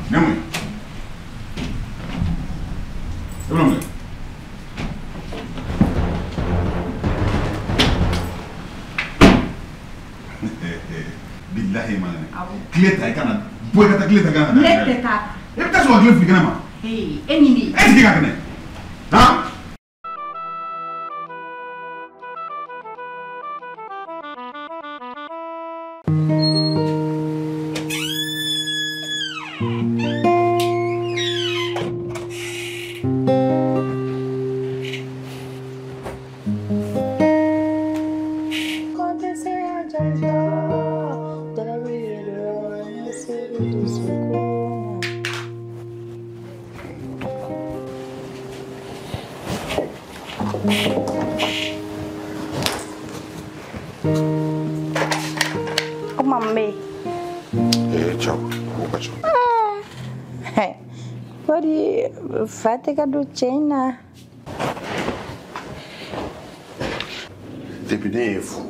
Ne mun ye? E bɛna mun kɛ? Bilahi ma nɛnɛ. Tile ta i kana bɔ i ka taa tile ta i kana. Ne tɛ taa. E bɛ taa sɔrɔ ka tile fili kɛnɛ ma. E ni ne. E sigi ka kɛnɛ. Han? Fa tɛ ka don cɛ in na. Depuis ne ye furu,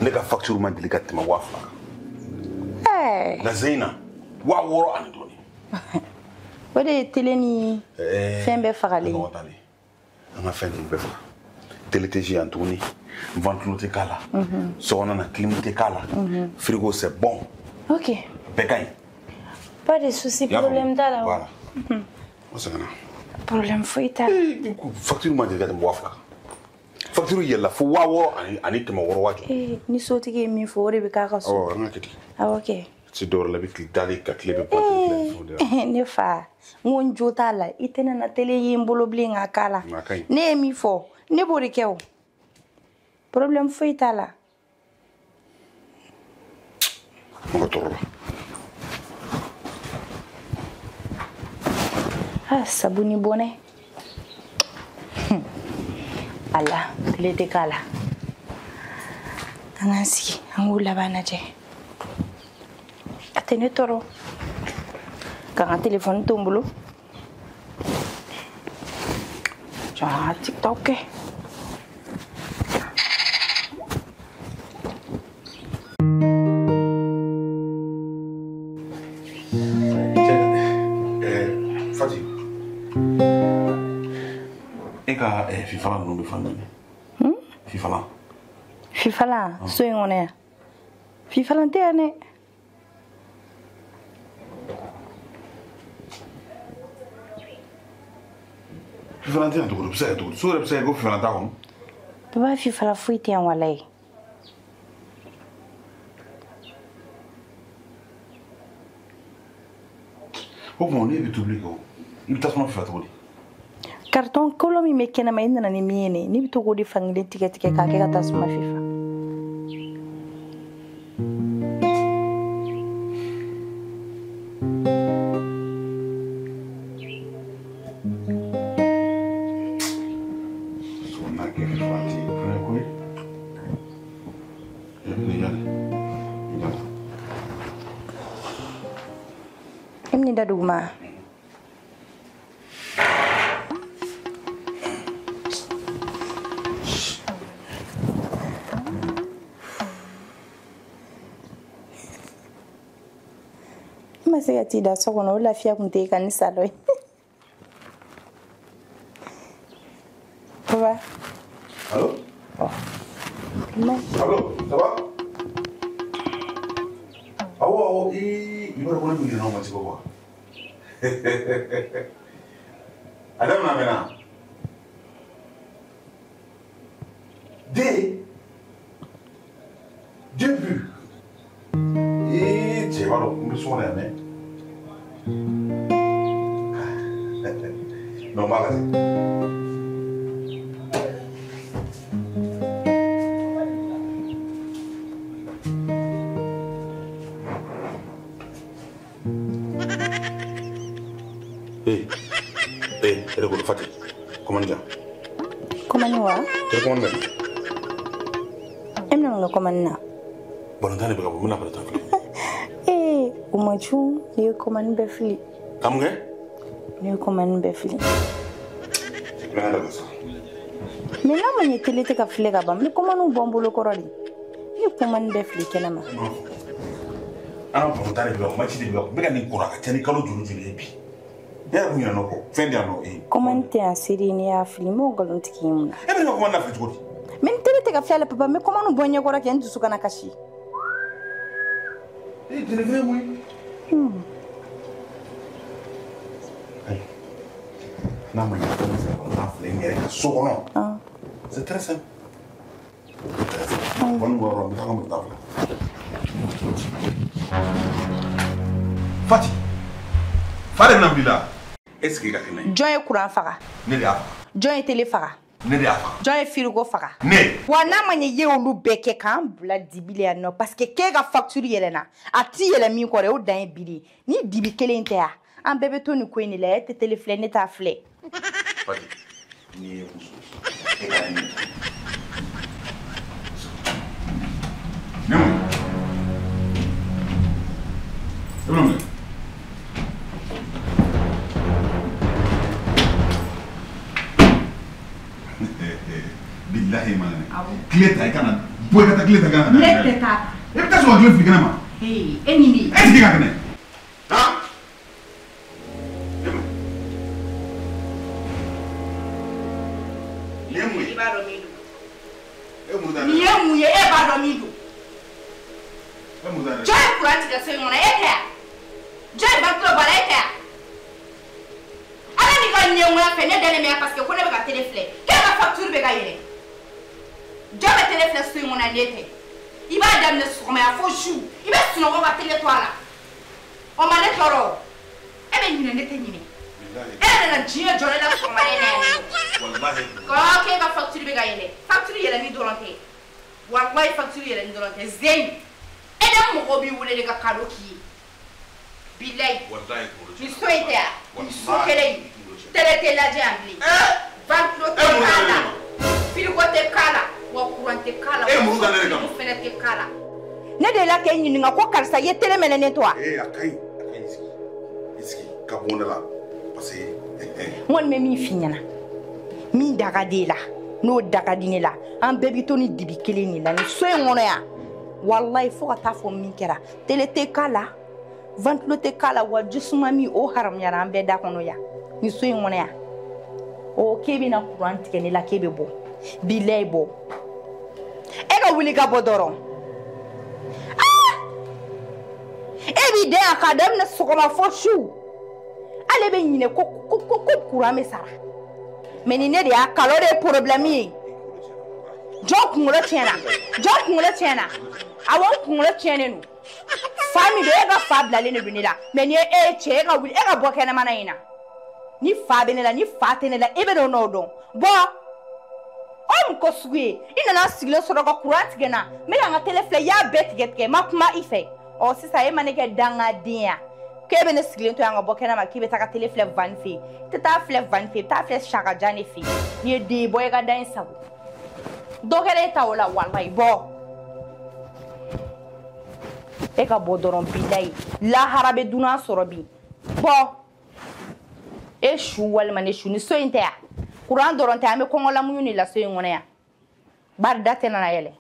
ne ka facture ma deli ka tɛmɛ 2000 kan. Nka zen in na 6000 ani dɔɔnin. O de ye télé ni fɛn bɛɛ fagalen. An ka fɛn ninnu bɛɛ faga. Télé tɛ yan tuguni, ventilo tɛ k'a la, sokɔnɔ na clim tɛ k'a la, frigo c'est bon. Ok. Bɛɛ ka ɲi. Pas de souci, problème t'a la. Voilà. O sɛgɛnna. Problème foyi t'a la. Facture ma deli ka tɛmɛ 2000 kan. Facture yɛlɛla fo 6000 ani 600 waa joli. Ni sotigi ye min fɔ o de bɛ k'a ka so. Awɔ, an ka kɛ ten. Awɔ kɛ. Ti dɔwɛrɛ la i bɛ tile dalen ka tile bɛ ban. Ne fa, n ko n jo t'a la, i tɛna na télé ye n bolo bilen ka k'a la. Ne ye min fɔ, ne b'o de kɛ o. Problème foyi t'a la. Mɔgɔ tɔɔrɔ la. Ah, sabuni bɔnɛ. Ala, tile tɛ k'a la. An k'an sigi, an k'u laban lajɛ. A tɛ ne tɔɔrɔ. Ka n ka telefɔni to n bolo. Jɔ an ka TikTok kɛ. E ka fifalan ninnu bɛ fan jumɛn? Fifalan. Fifalan so in kɔnɔ yan. Fifalan tɛ yan dɛ. Fifalan tɛ yan cogo di? O bɛ se ka kɛ cogo di? So yɛrɛ bɛ se ka kɛ ko fifalan t'a kɔnɔ? Papa, fifalan foyi tɛ yan walayi. O tuma ne bɛ tobili kɛ o, i bɛ tasuma fifa cogo di? Carton kolon min bɛ kɛnɛma i nana ni min ye ne, ne bɛ to k'o de fankelen tigɛ tigɛ k'a kɛ ka tasuma fifa. E bɛ nin da duguma. Ma se ka t'i da so kɔnɔ o lafiya kun tɛ e kan ni sa dɔ ye. Papa. Allo? Allo, ça va? Awɔ, awɔ, i b'a dɔn ko ne tun ɲinɛna o ma ci kɔ quoi. A daminɛ mɛnna. Deux buts. Cɛ b'a dɔn n bɛ so kɔnɔ yan dɛ. Non, n b'a lajɛ. Hey, Rekolo Fati, commande diyan. Commande wa? Télécommande bɛ min? E bɛna mun kɛ commande na? Balontan de bɛ ka bɔ, n bɛna balontan filɛ. O ma cun, ne ye commande bɛɛ fili. Ka mun kɛ? Ne ye commande bɛɛ fili. Kulonkɛ dabila sa. Mais n'a ma ɲɛ télé tɛ ka filɛ ka ban, n bɛ commande bɔ n bolo kɔrɔ de. Ne ye commande bɛɛ fili kɛnɛ ma. An ka balontan de bɛ yan, match de bɛ yan. N bɛ ka nin kɔrɔ a ka ca ni kalo joli joli ye bi. Ne yɛrɛ kun ɲinɛna o kɔ. Fɛn di yan nɔ ee. Commande tɛ yan Seri, ne y'a fili, n b'o nkalon tigɛ i mun na? E bɛ ne ka commande lafili cogo di? Mais n télé tɛ ka filɛ la papa, n bɛ commande bɔ n ɲɛkɔrɔ kɛ n dusu kana kasi. E jɛnɛkɛ ye mun ye? Ayi. N'a ma ɲɛ ko n bɛ se ka balontan filɛ n yɛrɛ ka so kɔnɔ. C'est très simple. Très simple. Bɔ nin bɔ yɔrɔ, n bɛ taa n ka balontan filɛ. Fati. Fa de bɛna wuli la. Est ce que i ka kɛnɛ? Jɔn ye courant faga? Ne de y'a faga. Jɔn ye télé faga? Ne de y'a faga. Jɔn ye frigo faga? Ne. Wa n'a ma ɲɛ i ye olu bɛɛ kɛ k'an bila dibi la yan nɔ parce que k'e ka facture yɛlɛnna, a ti yɛlɛ min kɔrɔ o dan ye bi de ye. Ni dibi kelen tɛ yan, an bɛɛ bɛ to nin ko in de la, e tɛ télé filɛ, ne t'a filɛ. Fati, n'i ye muso e ka nin. Ne mun? E bɛna mun kɛ? Bilahi ma nɛnɛ. Tile ta i kana bɔ i ka taa tile ta i kana Ne tɛ taa. E bɛ taa sɔrɔ ka tile fili kɛnɛ ma. E ni ne. E sigi ka kɛnɛ. Han? Nin ye mun ye? I b'a dɔn min don. E mun ta Nin ye mun ye? E b'a dɔn min don. E mun ta Jɔn ye courant tigɛ so in kɔnɔ? E tɛ yan. Jɔn ye ventilo bɔ a la? E tɛ yan. Ala n'i ka ɲɛngoya fɛ ne dalen bɛ yan parce que ko ne bɛ ka télé filɛ. K'e ka facture bɛ ka yɛlɛ. Jɔn bɛ télé filɛ so in kɔnɔ ne tɛ. I b'a daminɛ sɔgɔma yan fo su. I bɛ sunɔgɔ ka télé to a la. O ma ne tɔɔrɔ o. E bɛ ɲinɛ ne tɛ ɲinɛ. E yɛrɛ nana diɲɛ jɔ ne la sɔgɔma ne na yan nɔ. Walahi. K'e ka facture bɛ ka yɛlɛ. Facture yɛlɛli dɔrɔn tɛ. Walahi facture yɛlɛli dɔrɔn tɛ. Zeyi. E de mɔgɔ b'i wele de ka cadeau k'i ye. Bilayi. Walahi kunkolo Nin so in tɛ yan. Nin so kelen in. Télé tɛ lajɛ yan bilen. Ventilo tɛ E mun k'a ta la. ne ma? Frigo tɛ k'a la. Wa courant tɛ k'a la. E mun ta ne de kama? Fɛnɛ tɛ k'a la. Ne delila k'e ɲininka ko karisa i ye télé mɛnɛ ne to wa? Ee a ka ɲi, a ka ɲi sigi. I sigi ka bɔ ne la parce que N kɔni bɛ min f'i ɲɛna, min da ka di e la, n'o da ka di ne la, an bɛɛ bi to ni dibi kelen de la nin so in kɔnɔ yan. Walayi fo ka taa fɔ min kɛra, télé tɛ k'a la, ventilo tɛ k'a la, wa jisuma min o haramuyara an bɛɛ da kɔnɔ yan nin so in kɔnɔ yan. O k'e bɛna courant tigɛ ne la k'e bɛ bɔ, bilayi bɔ. E ka wuli ka bɔ dɔrɔn. E b'i den yan k'a daminɛ sɔgɔma fo su. Ale bɛ ɲinɛ ko ko ko ko courant bɛ sara. Mais ni ne de y'a kala o de ye problème ye. Jɔn kunkolo tiɲɛna? Jɔn kunkolo tiɲɛna? Awɔ n kunkolo tiɲɛnen don. Fa min don e ka fa bilalen de don ne la. Mais ni e ye cɛ e ka wuli e ka bɔ kɛnɛmana in na. Ni fa bɛ ne la ni fa tɛ ne la e bɛ n'o nɔ dɔn. Bɔ. O ye mun ko sugu ye? I nana sigilen sɔrɔ ka courant tigɛ n na. N bɛ ka n ka télé filɛ i y'a bɛɛ tigɛ tigɛ n ma kuma i fɛ. Ɔ sisan e ma ne kɛ dangaden ya. K'e bɛ ne sigilen to yan ka bɔ kɛnɛ ma k'i bɛ taa ka télé filɛ Vani fɛ yen. I tɛ taa filɛ Vani fɛ yen, i bɛ taa filɛ Sakajan de fɛ yen. N'i ye den ye bɔ i ka da in sago. Dɔ kɛra e ta o la walayi bɔ. E ka bɔ dɔrɔn bilayi. Lahara bɛ dunan sɔrɔ bi. Bɔ. E su walima ne su ni so in tɛ yan. Courant dɔrɔn tɛ an bɛ kɔngɔ lamuɲu de la so in kɔnɔ yan. Bari da tɛ nana yɛlɛ.